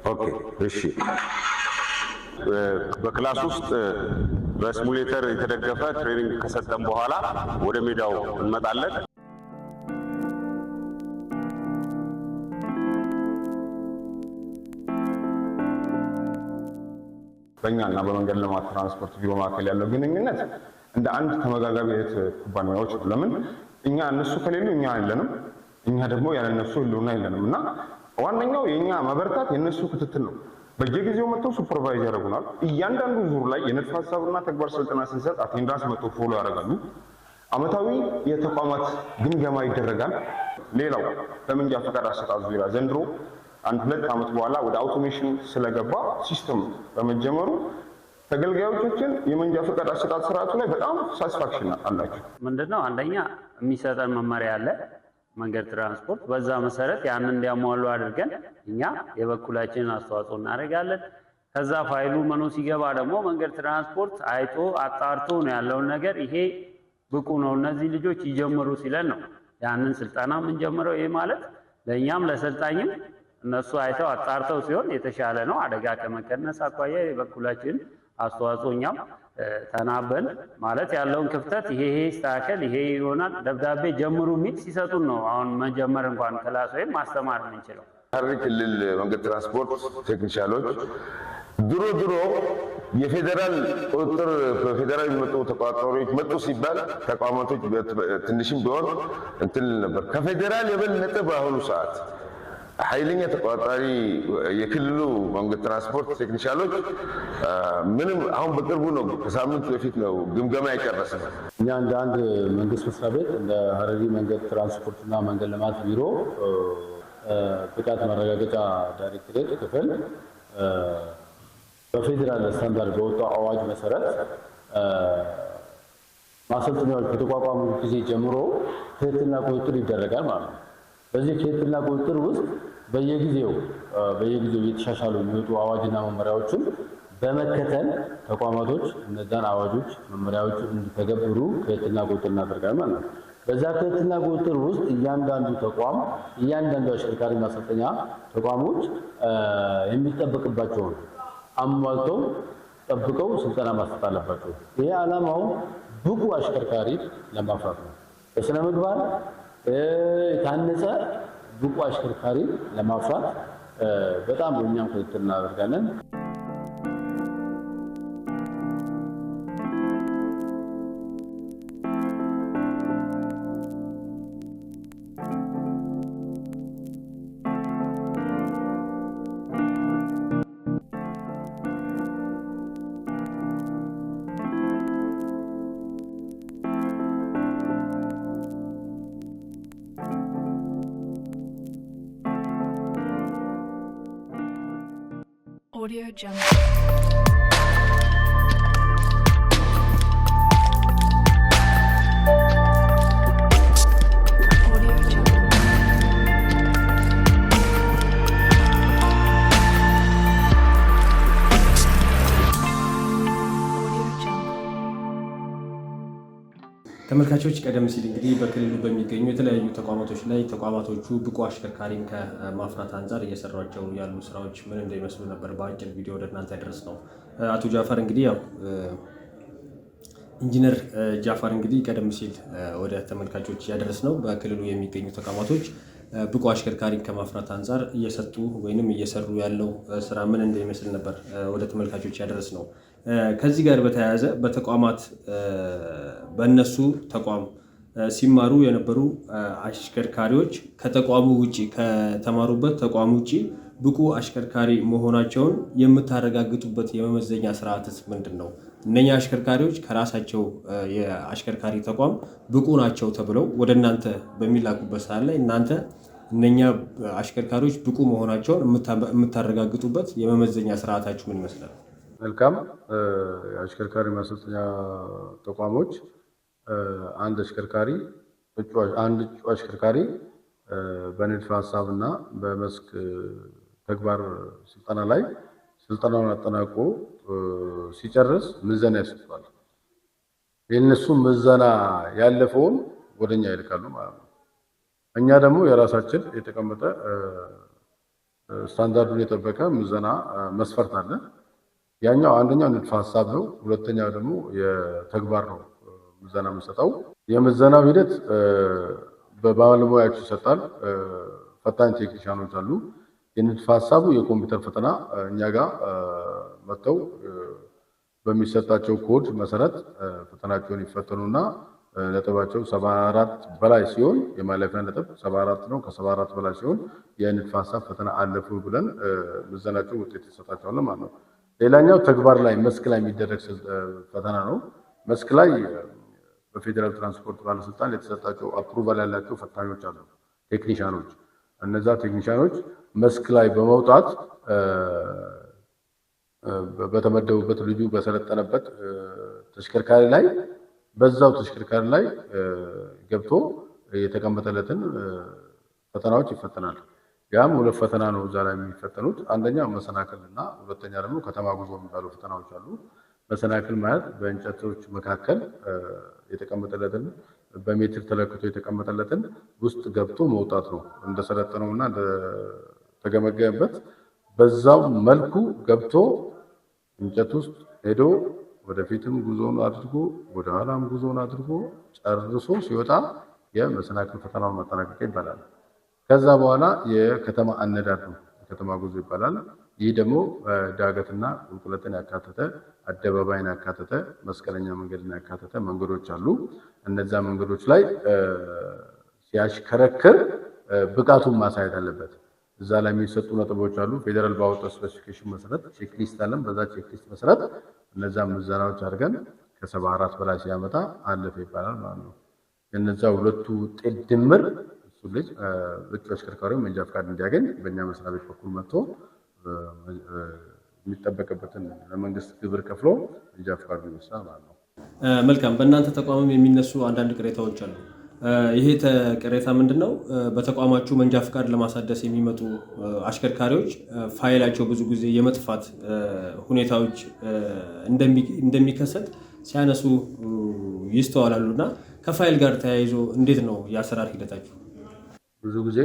Okay፣ እሺ። በ class ውስጥ በ simulator የተደገፈ training ከሰጠን በኋላ ወደ ሜዳው እንመጣለን። በእኛና በመንገድ ልማት ትራንስፖርት ቢሮ መካከል ያለው ግንኙነት እንደ አንድ ተመጋጋቢ እህት ኩባንያዎች ነው። ለምን እኛ እነሱ ከሌሉ እኛ የለንም፣ እኛ ደግሞ ያለ እነሱ ህልውና የለንም እና ዋነኛው የእኛ መበርታት የእነሱ ክትትል ነው። በየጊዜው መጥተው supervise ያደርጉናል። እያንዳንዱ ዙር ላይ የንድፈ ሀሳብና ተግባር ስልጠና ስንሰጥ attendance መጥተው follow ያደርጋሉ። አመታዊ የተቋማት ግምገማ ይደረጋል። ሌላው በመንጃ ፈቃድ አሰጣጥ ዙሪያ ዘንድሮ አንድ 2 ዓመት በኋላ ወደ automation ስለገባ system በመጀመሩ ተገልጋዮቻችን የመንጃ ፈቃድ አሰጣጥ ስርዓቱ ላይ በጣም satisfaction አላቸው። ምንድነው፣ አንደኛ የሚሰጠን መመሪያ አለ መንገድ ትራንስፖርት። በዛ መሰረት ያንን እንዲያሟሉ አድርገን እኛ የበኩላችንን አስተዋጽኦ እናደርጋለን። ከዛ ፋይሉ መኖ ሲገባ ደግሞ መንገድ ትራንስፖርት አይቶ አጣርቶ ነው ያለውን ነገር፣ ይሄ ብቁ ነው፣ እነዚህ ልጆች ይጀምሩ ሲለን ነው ያንን ስልጠና የምንጀምረው። ይህ ማለት ለእኛም ለሰልጣኝም እነሱ አይተው አጣርተው ሲሆን የተሻለ ነው። አደጋ ከመቀነስ አኳያ የበኩላችንን አስተዋጽኦ እኛም ተናበን ማለት ያለውን ክፍተት ይሄ ይሄ ይስተካከል፣ ይሄ ይሆናል፣ ደብዳቤ ጀምሩ የሚል ሲሰጡን ነው አሁን መጀመር እንኳን class ወይም ማስተማር የምንችለው። ሐረሪ ክልል መንገድ ትራንስፖርት ቴክኒሻኖች ድሮ ድሮ የፌዴራል ቁጥጥር፣ በፌዴራል የሚመጡ ተቆጣጣሪዎች መጡ ሲባል ተቋማቶች ትንሽም ቢሆን እንትን ነበር። ከፌዴራል የበለጠ በአሁኑ ሰዓት ኃይለኛ ተቆጣጣሪ የክልሉ መንገድ ትራንስፖርት ቴክኒሻኖች ምንም አሁን በቅርቡ ነው፣ ከሳምንት በፊት ነው ግምገማ የጨረስነው። እኛ እንደ አንድ መንግስት መስሪያ ቤት፣ እንደ ሐረሪ መንገድ ትራንስፖርትና መንገድ ልማት ቢሮ ብቃት ማረጋገጫ ዳይሬክቶሬት ክፍል፣ በፌዴራል ስታንዳርድ በወጣው አዋጅ መሰረት ማሰልጠኛዎች ከተቋቋሙ ጊዜ ጀምሮ ክትትልና ቁጥጥር ይደረጋል ማለት ነው። በዚህ ክትትልና ቁጥጥር ውስጥ በየጊዜው በየጊዜው እየተሻሻሉ የሚወጡ አዋጅና መመሪያዎችን በመከተል ተቋማቶች እነዛን አዋጆች፣ መመሪያዎችን እንዲተገብሩ ክትትልና ቁጥጥር እናደርጋለን ማለት ነው። በዛ ክትትልና ቁጥጥር ውስጥ እያንዳንዱ ተቋም፣ እያንዳንዱ አሽከርካሪ ማሰልጠኛ ተቋሞች የሚጠበቅባቸውን አሟልተው ጠብቀው ስልጠና ማሰጠት አለባቸው። ይሄ ዓላማው ብቁ አሽከርካሪ ለማፍራት ነው። በስነ ምግባር የታነጸ ብቁ አሽከርካሪ ለማፍራት በጣም እኛም ክትትል እናደርጋለን። Audio Jungle. Audio Jungle. Audio Jungle. ተመልካቾች፣ ቀደም ሲል እንግዲህ በክልሉ በሚገኙ የተለያዩ ተቋማቶች ላይ ተቋማቶቹ ብቁ አሽከርካሪን ከማፍራት አንጻር እየሰሯቸው ያሉ ስራዎች ምን እንደሚመስሉ ነበር በአጭር ቪዲዮ ወደ እናንተ ያደረስነው። አቶ ጃፈር እንግዲህ፣ ያው ኢንጂነር ጃፈር እንግዲህ፣ ቀደም ሲል ወደ ተመልካቾች ያደረስነው በክልሉ የሚገኙ ተቋማቶች ብቁ አሽከርካሪን ከማፍራት አንጻር እየሰጡ ወይንም እየሰሩ ያለው ስራ ምን እንደሚመስል ነበር ወደ ተመልካቾች ያደረስነው። ከዚህ ጋር በተያያዘ በተቋማት በእነሱ ተቋም ሲማሩ የነበሩ አሽከርካሪዎች ከተቋሙ ውጭ፣ ከተማሩበት ተቋም ውጭ ብቁ አሽከርካሪ መሆናቸውን የምታረጋግጡበት የመመዘኛ ስርዓትስ ምንድን ነው? እነኛ አሽከርካሪዎች ከራሳቸው የአሽከርካሪ ተቋም ብቁ ናቸው ተብለው ወደ እናንተ በሚላኩበት ሰዓት ላይ እናንተ እነኛ አሽከርካሪዎች ብቁ መሆናቸውን የምታረጋግጡበት የመመዘኛ ስርዓታችሁ ምን ይመስላል? መልካም። የአሽከርካሪ ማሰልጠኛ ተቋሞች አንድ አሽከርካሪ አንድ እጩ አሽከርካሪ በንድፈ ሀሳብና በመስክ ተግባር ስልጠና ላይ ስልጠናውን አጠናቆ ሲጨርስ ምዘና ይሰጠዋል። የእነሱ ምዘና ያለፈውን ወደኛ ይልካሉ ማለት ነው። እኛ ደግሞ የራሳችን የተቀመጠ ስታንዳርዱን የጠበቀ ምዘና መስፈርት አለ። ያኛው አንደኛው ንድፈ ሀሳብ ነው። ሁለተኛው ደግሞ የተግባር ነው ምዘና የምንሰጠው። የምዘናው ሂደት በባለሙያዎች ይሰጣል። ፈታኝ ቴክኒሻኖች አሉ። የንድፈ ሀሳቡ የኮምፒውተር ፈተና እኛ ጋር መጥተው በሚሰጣቸው ኮድ መሰረት ፈተናቸውን ይፈተኑና ነጥባቸው 74 በላይ ሲሆን፣ የማለፊያ ነጥብ 74 ነው። ከ74 በላይ ሲሆን የንድፈ ሀሳብ ፈተና አለፉ ብለን ምዘናቸው ውጤት ይሰጣቸዋል ማለት ነው። ሌላኛው ተግባር ላይ መስክ ላይ የሚደረግ ፈተና ነው። መስክ ላይ በፌዴራል ትራንስፖርት ባለስልጣን የተሰጣቸው approval ያላቸው ፈታኞች አሉ፣ ቴክኒሻኖች። እነዛ ቴክኒሻኖች መስክ ላይ በመውጣት በተመደቡበት ልጁ በሰለጠነበት ተሽከርካሪ ላይ በዛው ተሽከርካሪ ላይ ገብቶ የተቀመጠለትን ፈተናዎች ይፈተናል። ያም ሁለት ፈተና ነው እዛ ላይ የሚፈተኑት። አንደኛ መሰናክል እና ሁለተኛ ደግሞ ከተማ ጉዞ የሚባሉ ፈተናዎች አሉ። መሰናክል ማለት በእንጨቶች መካከል የተቀመጠለትን በሜትር ተለክቶ የተቀመጠለትን ውስጥ ገብቶ መውጣት ነው። እንደሰለጠነውና እንደተገመገመበት በዛው መልኩ ገብቶ እንጨት ውስጥ ሄዶ ወደፊትም ጉዞውን አድርጎ ወደ ኋላም ጉዞውን አድርጎ ጨርሶ ሲወጣ የመሰናክል ፈተናውን ማጠናቀቅ ይባላል። ከዛ በኋላ የከተማ አነዳድ ነው፣ የከተማ ጉዞ ይባላል። ይህ ደግሞ ዳገትና ቁልቁለትን ያካተተ፣ አደባባይን ያካተተ፣ መስቀለኛ መንገድን ያካተተ መንገዶች አሉ። እነዛ መንገዶች ላይ ሲያሽከረክር ብቃቱን ማሳየት አለበት። እዛ ላይ የሚሰጡ ነጥቦች አሉ። ፌዴራል ባወጣው specification መሰረት checklist አለን። በዛ checklist መሰረት እነዛ ምዘናዎች አድርገን ከ74 በላይ ሲያመጣ አለፈ ይባላል ማለት ነው። የነዛ ሁለቱ ውጤት ድምር እሱ ልጅ እጩ አሽከርካሪው መንጃ ፈቃድ እንዲያገኝ በእኛ መስሪያ ቤት በኩል መጥቶ የሚጠበቅበትን ለመንግስት ግብር ከፍሎ መንጃ ፈቃዱን ይወስዳል ማለት ነው። መልካም። በእናንተ ተቋምም የሚነሱ አንዳንድ ቅሬታዎች አሉ። ይሄ ቅሬታ ምንድን ነው? በተቋማችሁ መንጃ ፈቃድ ለማሳደስ የሚመጡ አሽከርካሪዎች ፋይላቸው ብዙ ጊዜ የመጥፋት ሁኔታዎች እንደሚከሰት ሲያነሱ ይስተዋላሉ እና ከፋይል ጋር ተያይዞ እንዴት ነው የአሰራር ሂደታችሁ? ብዙ ጊዜ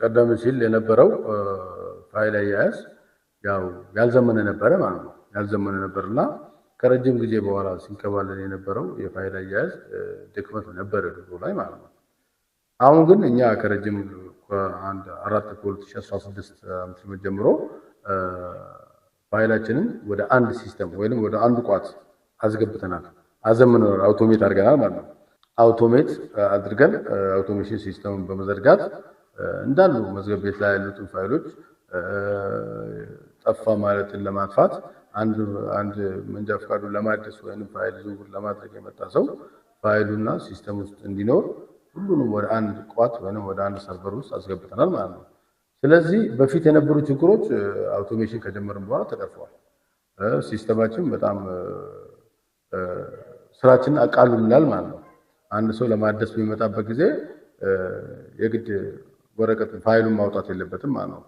ቀደም ሲል የነበረው ፋይል አያያዝ ያው ያልዘመነ ነበረ ማለት ነው። ያልዘመነ ነበር እና ከረጅም ጊዜ በኋላ ሲንከባለል የነበረው የፋይል አያያዝ ድክመት ነበረ ድሮ ላይ ማለት ነው። አሁን ግን እኛ ከረጅም ከአንድ አራት ከ2016 ዓመተ ምህረት ጀምሮ ፋይላችንን ወደ አንድ system ወይንም ወደ አንድ ቋት አስገብተናል፣ አዘምነናል፣ automate አድርገናል ማለት ነው። Automate አድርገን automation system ን በመዘርጋት እንዳሉ መዝገብ ቤት ላይ ያሉትን ፋይሎች ጠፋ ማለትን ለማጥፋት አንድ መንጃ ፈቃዱን ለማደስ ወይም ፋይል ዝውውር ለማድረግ የመጣ ሰው ፋይሉና system ውስጥ እንዲኖር ሁሉንም ወደ አንድ ቋት ወይም ወደ አንድ server ውስጥ አስገብተናል ማለት ነው። ስለዚህ በፊት የነበሩ ችግሮች automation ከጀመርን በኋላ ተቀርፈዋል። System ኣችን በጣም ስራችንን አቃሉልናል ማለት ነው። አንድ ሰው ለማደስ በሚመጣበት ጊዜ የግድ ወረቀት ፋይሉን ማውጣት የለበትም ማለት ነው።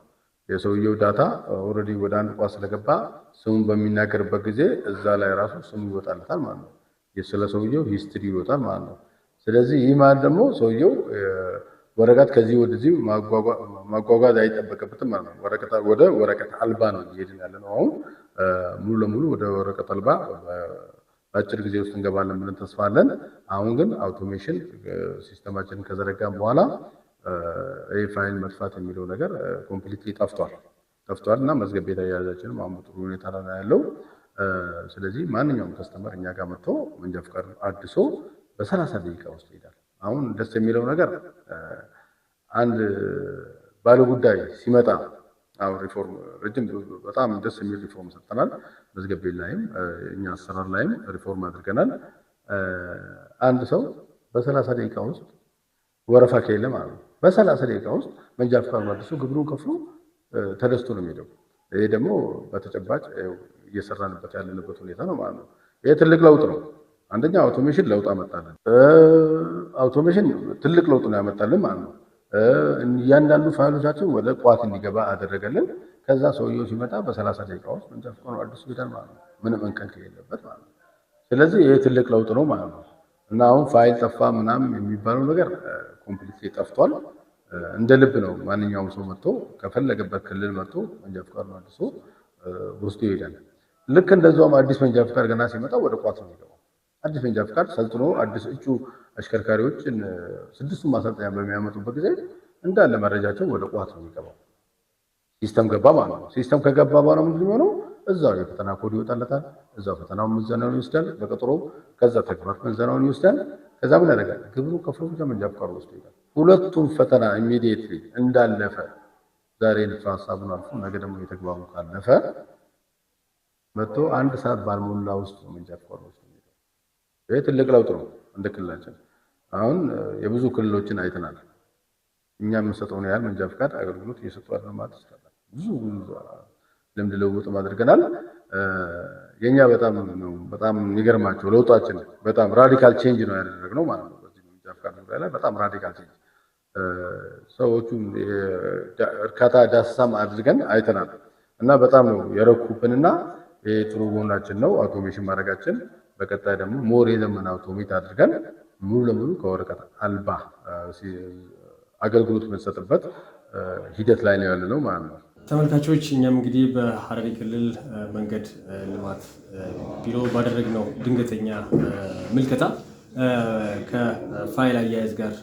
የሰውየው data already ወደ አንድ ቋት ስለገባ ስሙን በሚናገርበት ጊዜ እዛ ላይ ራሱ ስሙ ይወጣለታል ማለት ነው። ስለ ሰውየው history ይወጣል ማለት ነው። ስለዚህ ይህ ማለት ደግሞ ሰውየው ወረቀት ከዚህ ወደዚህ ማጓጓዝ አይጠበቅበትም ማለት ነው። ወረቀት ወደ ወረቀት አልባ ነው እየሄድን ያለ ነው። አሁን ሙሉ ለሙሉ ወደ ወረቀት አልባ በአጭር ጊዜ ውስጥ እንገባለን ብለን ተስፋ አለን። አሁን ግን automation system ኣችንን ከዘረጋን በኋላ ይህ ፋይል መጥፋት የሚለው ነገር completely ጠፍቷል እና መዝገብ ቤት አያያዛችንም አሁን በጥሩ ሁኔታ ላይ ያለው። ስለዚህ ማንኛውም customer እኛ ጋር መጥቶ መንጃ ፈቃድ አድሶ በ30 ደቂቃ ውስጥ ይሄዳል። አሁን ደስ የሚለው ነገር አንድ ባለጉዳይ ሲመጣ አሁን ሪፎርም ረጅም በጣም ደስ የሚል ሪፎርም ሰጥተናል። መዝገብ ቤት ላይም እኛ አሰራር ላይም ሪፎርም አድርገናል። አንድ ሰው በ30 ደቂቃ ውስጥ ወረፋ ከሌለ ማለት ነው በ30 ደቂቃ ውስጥ መንጃ ፈቃዱን አድሶ ግብሩን ከፍሎ ተደስቶ ነው የሚሄደው። ይሄ ደግሞ በተጨባጭ እየሰራንበት ያለንበት ሁኔታ ነው ማለት ነው። ይሄ ትልቅ ለውጥ ነው። አንደኛ automation ለውጥ አመጣልን። Automation ትልቅ ለውጥ ነው ያመጣልን ማለት ነው። እያንዳንዱ ፋይሎቻችን ወደ ቋት እንዲገባ አደረገልን። ከዛ ሰውየው ሲመጣ በ30 ደቂቃ ውስጥ መንጃ ፈቃዱን አድሶ ይሄዳል ማለት ነው፣ ምንም እንከን ከሌለበት ማለት ነው። ስለዚህ ይሄ ትልቅ ለውጥ ነው ማለት ነው። እና አሁን ፋይል ጠፋ ምናምን የሚባለው ነገር completely ጠፍቷል። እንደ ልብ ነው ማንኛውም ሰው መጥቶ ከፈለገበት ክልል መጥቶ መንጃ ፈቃዱን አድሶ ወስዶ ይሄዳል። ልክ እንደዛውም አዲስ መንጃ ፈቃድ ገና ሲመጣ ወደ ቋት ነው የሚገባው። አዲስ መንጃ ፈቃድ ሰልጥኖ አዲስ እጩ አሽከርካሪዎችን ስድስቱን ማሰልጠኛ በሚያመጡበት ጊዜ እንዳለ መረጃቸው ወደ ቋት ነው የሚገባው። System ገባ ማለት ነው። System ከገባ በኋላ ምንድን ነው የሚሆነው? እዛው የፈተና ኮድ ይወጣለታል። እዛው ፈተናውን ምዘናውን ይወስዳል በቀጠሮ። ከዛ ተግባር ምዘናውን ይወስዳል። ከዛ ምን ያደርጋል? ግብሩ ከፍሎ ብቻ መንጃ ፈቃዱ ወስዶ ይሄዳል። ሁለቱም ፈተና immediately እንዳለፈ ዛሬ ንድፈ ሀሳቡን አልፎ ነገ ደግሞ የተግባሩን ካለፈ መጥቶ አንድ ሰዓት ባልሞላ ውስጥ ነው መንጃ ፈቃዱ ወስዶ የሚሄደው። ይሄ ትልቅ ለውጥ ነው እንደ ክልላችን። አሁን የብዙ ክልሎችን አይተናል። እኛ የምንሰጠውን ያህል መንጃ ፈቃድ አገልግሎት እየሰጡ አይደለም ማለት ይቻላል። ብዙ ብዙ ልምድ ልውውጥም አድርገናል። የኛ በጣም ነው በጣም የሚገርማቸው ለውጣችን በጣም radical change ነው ያደረግነው ማለት ነው። በዚህ መንጃ ፈቃድ ዙሪያ ላይ በጣም radical change ሰዎቹ እርካታ ዳሰሳም አድርገን አይተናል እና በጣም ነው የረኩብንና ይሄ ጥሩ ጎናችን ነው automation ማድረጋችን። በቀጣይ ደግሞ more የዘመነ automate አድርገን ሙሉ ለሙሉ ከወረቀት አልባ አገልግሎት የምንሰጥበት ሂደት ላይ ነው ያለነው ማለት ነው። ተመልካቾች፣ እኛም እንግዲህ በሐረሪ ክልል መንገድ ልማት ቢሮ ባደረግነው ድንገተኛ ምልከታ ከፋይል አያያዝ ጋር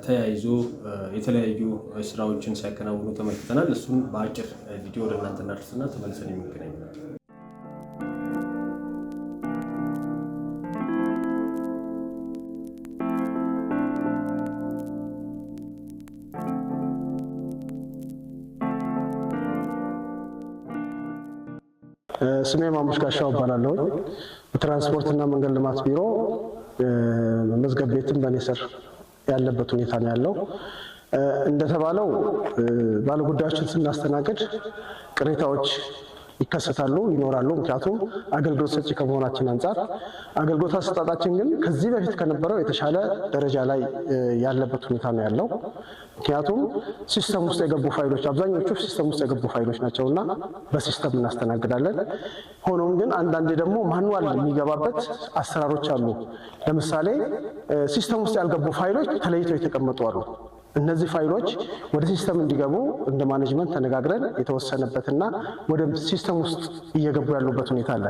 ተያይዞ የተለያዩ ስራዎችን ሲያከናውኑ ተመልክተናል። እሱን በአጭር ቪዲዮ ወደ እናንተ እናደርስና ተመልሰን የምንገናኝ። ስሜ ማሙሽ ጋሻው እባላለሁ። በትራንስፖርትና መንገድ ልማት ቢሮ መዝገብ ቤትም በእኔ ስር ያለበት ሁኔታ ነው ያለው። እንደተባለው ባለጉዳዮችን ስናስተናግድ ቅሬታዎች ይከሰታሉ፣ ይኖራሉ። ምክንያቱም አገልግሎት ሰጪ ከመሆናችን አንጻር አገልግሎት አሰጣጣችን ግን ከዚህ በፊት ከነበረው የተሻለ ደረጃ ላይ ያለበት ሁኔታ ነው ያለው። ምክንያቱም system ውስጥ የገቡ ፋይሎች አብዛኞቹ system ውስጥ የገቡ ፋይሎች ናቸውና በ system እናስተናግዳለን። ሆኖም ግን አንዳንዴ ደግሞ manual የሚገባበት አሰራሮች አሉ። ለምሳሌ system ውስጥ ያልገቡ ፋይሎች ተለይተው የተቀመጡ አሉ። እነዚህ ፋይሎች ወደ system እንዲገቡ እንደ management ተነጋግረን የተወሰነበትና ወደ system ውስጥ እየገቡ ያሉበት ሁኔታ አለ።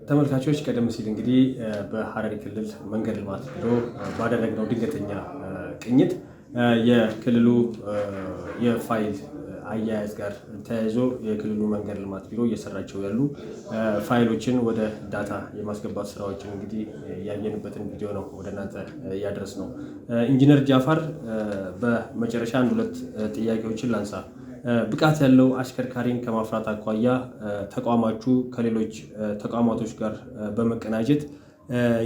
ተመልካቾች፣ ቀደም ሲል እንግዲህ በሐረሪ ክልል መንገድ ልማት ቢሮ ባደረግነው ድንገተኛ ቅኝት የክልሉ የፋይል አያያዝ ጋር ተያይዞ የክልሉ መንገድ ልማት ቢሮ እየሰራቸው ያሉ ፋይሎችን ወደ data የማስገባት ስራዎችን እንግዲህ ያየንበትን ቪዲዮ ነው ወደ እናንተ እያደረስነው። ኢንጂነር ጃፋር፣ በመጨረሻ አንድ ሁለት ጥያቄዎችን ላንሳ። ብቃት ያለው አሽከርካሪን ከማፍራት አኳያ ተቋማችሁ ከሌሎች ተቋማቶች ጋር በመቀናጀት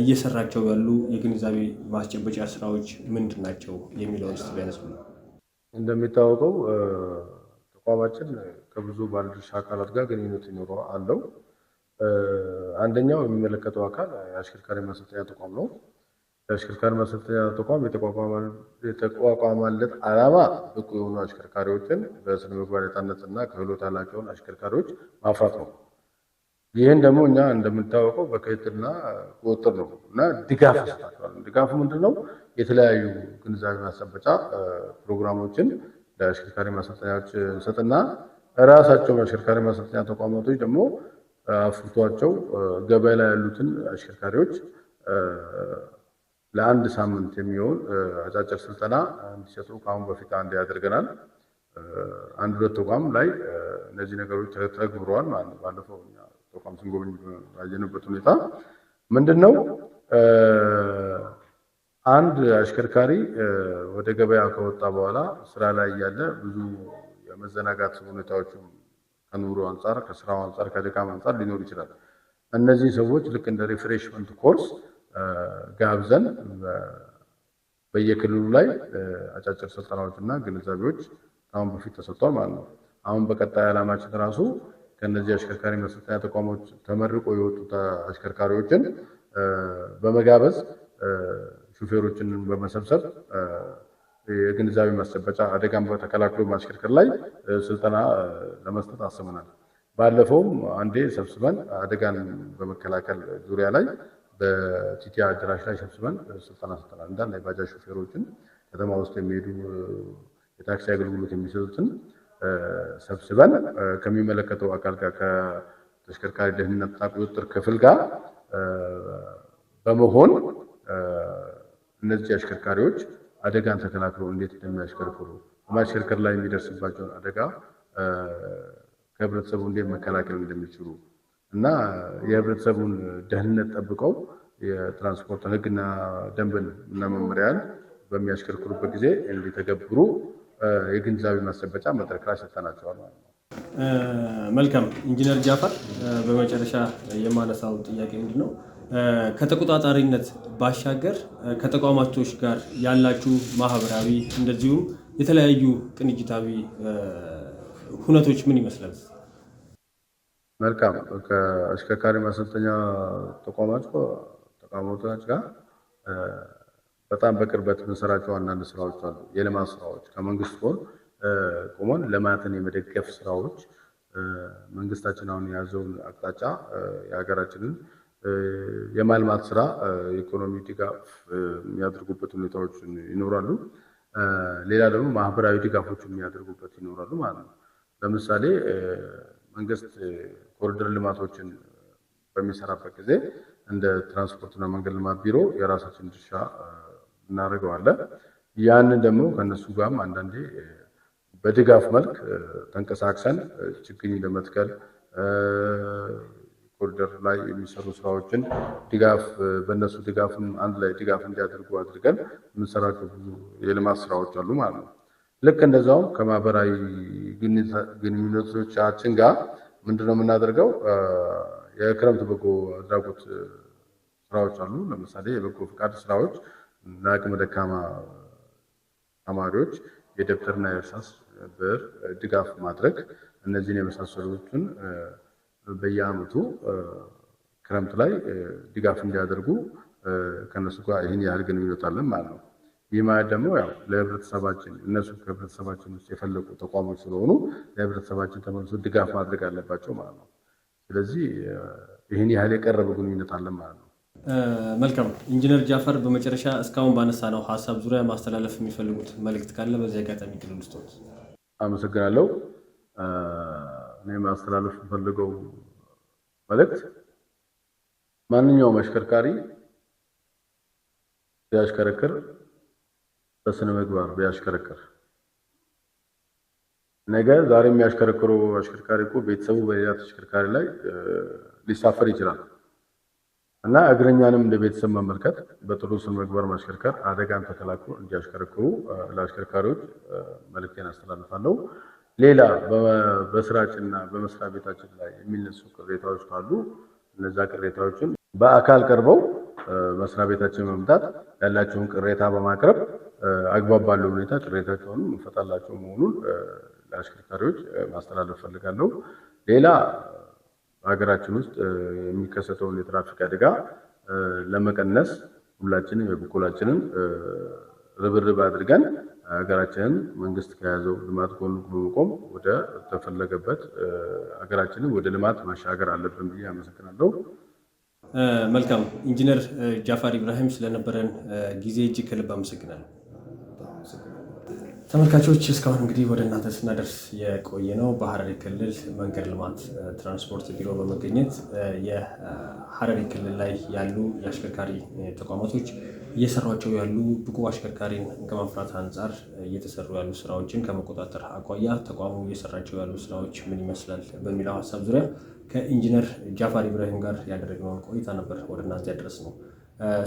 እየሰራቸው ያሉ የግንዛቤ ማስጨበጫ ስራዎች ምንድን ናቸው የሚለውን እስቲ ቢያነሱልን። እንደሚታወቀው ተቋማችን ከብዙ ባለድርሻ አካላት ጋር ግንኙነት ይኖረው አለው። አንደኛው የሚመለከተው አካል የአሽከርካሪ ማሰልጠኛ ተቋም ነው። የአሽከርካሪ ማሰልጠኛ ተቋም የተቋቋመለት ዓላማ ብቁ የሆኑ አሽከርካሪዎችን በስነ ምግባር የታነጸና ክህሎት ያላቸውን አሽከርካሪዎች ማፍራት ነው። ይህን ደግሞ እኛ እንደምንታወቀው በክትትልና ቁጥጥር ነው እና ድጋፍ እንሰጣቸዋለን። ድጋፉ ምንድን ነው? የተለያዩ ግንዛቤ ማስጨበጫ ፕሮግራሞችን ለአሽከርካሪ ማሰልጠኛዎች እንሰጥና ራሳቸው አሽከርካሪ ማሰልጠኛ ተቋማቶች ደግሞ አፍርቷቸው ገበያ ላይ ያሉትን አሽከርካሪዎች ለአንድ ሳምንት የሚሆን አጫጭር ስልጠና እንዲሰጡ ከአሁን በፊት አንድ ያደርገናል። አንድ ሁለት ተቋም ላይ እነዚህ ነገሮች ተግብረዋል ማለት ነው። ባለፈው እኛ ተቋም ስንጎበኝ ባየንበት ሁኔታ ምንድን ነው፣ አንድ አሽከርካሪ ወደ ገበያ ከወጣ በኋላ ስራ ላይ እያለ ብዙ የመዘናጋት ሁኔታዎችም ከኑሮ አንጻር፣ ከስራው አንጻር፣ ከድካም አንጻር ሊኖር ይችላል። እነዚህ ሰዎች ልክ እንደ refreshment course ጋብዘን በየክልሉ ላይ አጫጭር ስልጠናዎች እና ግንዛቤዎች ከአሁን በፊት ተሰጥቷል ማለት ነው። አሁን በቀጣይ ዓላማችን ራሱ ከእነዚህ አሽከርካሪ ማሰልጠኛ ተቋሞች ተመርቆ የወጡ አሽከርካሪዎችን በመጋበዝ፣ ሹፌሮችን በመሰብሰብ የግንዛቤ ማስጨበጫ አደጋን በተከላክሎ ማሽከርከር ላይ ስልጠና ለመስጠት አስበናል። ባለፈውም አንዴ ሰብስበን አደጋን በመከላከል ዙሪያ ላይ በቲቲ አዳራሽ ላይ ሰብስበን ስልጠና ሰጥተናል። እንዳለ የባጃጅ ሹፌሮችን፣ ከተማ ውስጥ የሚሄዱ የታክሲ አገልግሎት የሚሰጡትን ሰብስበን ከሚመለከተው አካል ጋር፣ ከተሽከርካሪ ደህንነትና ቁጥጥር ክፍል ጋር በመሆን እነዚህ አሽከርካሪዎች አደጋን ተከላክለው እንዴት እንደሚያሽከርክሩ፣ በማሽከርከር ላይ የሚደርስባቸውን አደጋ ከህብረተሰቡ እንዴት መከላከል እንደሚችሉ እና የህብረተሰቡን ደህንነት ጠብቀው የትራንስፖርት ህግና ደንብን እና መመሪያን በሚያሽከርክሩበት ጊዜ እንዲተገብሩ የግንዛቤ ማስጨበጫ መድረክ ላይ ሰጥተናቸዋል ማለት ነው። መልካም ኢንጂነር ጃፈር፣ በመጨረሻ የማነሳው ጥያቄ ምንድን ነው? ከተቆጣጣሪነት ባሻገር ከተቋማቶች ጋር ያላችሁ ማህበራዊ እንደዚሁም የተለያዩ ቅንጅታዊ ሁነቶች ምን ይመስላል? መልካም፣ ከአሽከርካሪ ማሰልጠኛ ተቋማቶች ጋር በጣም በቅርበት የምንሰራቸው አንዳንድ ስራዎች አሉ። የልማት ስራዎች፣ ከመንግስት ጎን ቆመን ልማትን የመደገፍ ስራዎች፣ መንግስታችን አሁን የያዘውን አቅጣጫ የሀገራችንን የማልማት ስራ የኢኮኖሚ ድጋፍ የሚያደርጉበት ሁኔታዎች ይኖራሉ። ሌላ ደግሞ ማህበራዊ ድጋፎች የሚያደርጉበት ይኖራሉ ማለት ነው። ለምሳሌ መንግስት ኮሪደር ልማቶችን በሚሰራበት ጊዜ እንደ ትራንስፖርትና መንገድ ልማት ቢሮ የራሳችን ድርሻ እናደርገዋለን። ያንን ደግሞ ከእነሱ ጋርም አንዳንዴ በድጋፍ መልክ ተንቀሳቅሰን ችግኝ ለመትከል፣ ኮሪደር ላይ የሚሰሩ ስራዎችን ድጋፍ በእነሱ ድጋፍም አንድ ላይ ድጋፍ እንዲያደርጉ አድርገን የምንሰራቸው ብዙ የልማት ስራዎች አሉ ማለት ነው። ልክ እንደዛውም ከማህበራዊ ግንኙነቶቻችን ጋር ምንድነው የምናደርገው? የክረምት በጎ አድራጎት ስራዎች አሉ። ለምሳሌ የበጎ ፈቃድ ስራዎች፣ ለአቅመ ደካማ ተማሪዎች የደብተርና የእርሳስ ብር ድጋፍ ማድረግ፣ እነዚህን የመሳሰሉትን በየአመቱ ክረምት ላይ ድጋፍ እንዲያደርጉ ከእነሱ ጋር ይህን ያህል ግንኙነት አለን ማለት ነው። ይህ ማለት ደግሞ ያው ለህብረተሰባችን እነሱ ከህብረተሰባችን ውስጥ የፈለቁ ተቋሞች ስለሆኑ ለህብረተሰባችን ተመልሶ ድጋፍ ማድረግ አለባቸው ማለት ነው። ስለዚህ ይህን ያህል የቀረበ ግንኙነት አለን ማለት ነው። መልካም ኢንጂነር ጃፈር፣ በመጨረሻ እስካሁን ባነሳነው ሀሳብ ዙሪያ ማስተላለፍ የሚፈልጉት መልእክት ካለ በዚህ አጋጣሚ እድሉን ልስጥዎት። አመሰግናለሁ። እኔ ማስተላለፍ የምፈልገው መልእክት ማንኛውም አሽከርካሪ ሲያሽከረክር በስነ ምግባር ቢያሽከረክር፣ ነገ ዛሬ የሚያሽከረክረው አሽከርካሪ እኮ ቤተሰቡ በሌላ ተሽከርካሪ ላይ ሊሳፈር ይችላል እና እግረኛንም እንደ ቤተሰብ መመልከት፣ በጥሩ ስነ ምግባር ማሽከርከር፣ አደጋን ተከላክሎ እንዲያሽከረክሩ ለአሽከርካሪዎች መልእክቴን አስተላልፋለሁ። ሌላ በስራችንና በመስሪያ ቤታችን ላይ የሚነሱ ቅሬታዎች ካሉ እነዛ ቅሬታዎችን በአካል ቀርበው መስሪያ ቤታችን መምጣት፣ ያላቸውን ቅሬታ በማቅረብ አግባብ ባለው ሁኔታ ቅሬታቸውን እንፈታላቸው መሆኑን ለአሽከርካሪዎች ማስተላለፍ ፈልጋለሁ። ሌላ በሀገራችን ውስጥ የሚከሰተውን የትራፊክ አደጋ ለመቀነስ ሁላችንም የበኩላችንን ርብርብ አድርገን ሀገራችንን መንግስት ከያዘው ልማት ጎን በመቆም ወደ ተፈለገበት ሀገራችንን ወደ ልማት ማሻገር አለብን ብዬ አመሰግናለሁ። መልካም ኢንጂነር ጃፋር ኢብራሂም፣ ስለነበረን ጊዜ እጅግ ከልብ አመሰግናለሁ። ተመልካቾች፣ እስካሁን እንግዲህ ወደ እናንተ ስናደርስ የቆየ ነው በሐረሪ ክልል መንገድ ልማት ትራንስፖርት ቢሮ በመገኘት የሐረሪ ክልል ላይ ያሉ የአሽከርካሪ ተቋማቶች እየሰሯቸው ያሉ ብቁ አሽከርካሪን ከማፍራት አንጻር እየተሰሩ ያሉ ስራዎችን ከመቆጣጠር አኳያ ተቋሙ እየሰራቸው ያሉ ስራዎች ምን ይመስላል በሚለው ሀሳብ ዙሪያ ከኢንጂነር ጃፋር ኢብራሂም ጋር ያደረግነውን ቆይታ ነበር ወደ እናንተ ያደረስነው።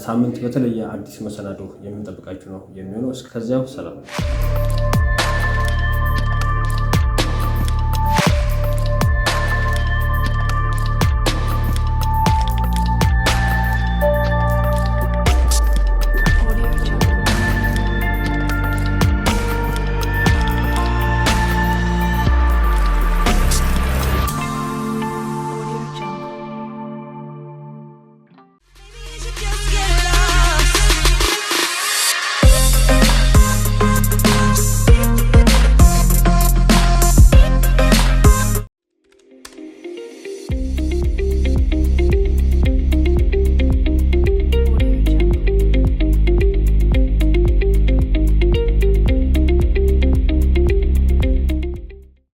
ሳምንት በተለየ አዲስ መሰናዶ የምንጠብቃችሁ ነው የሚሆነው። እስከዚያው ሰላም።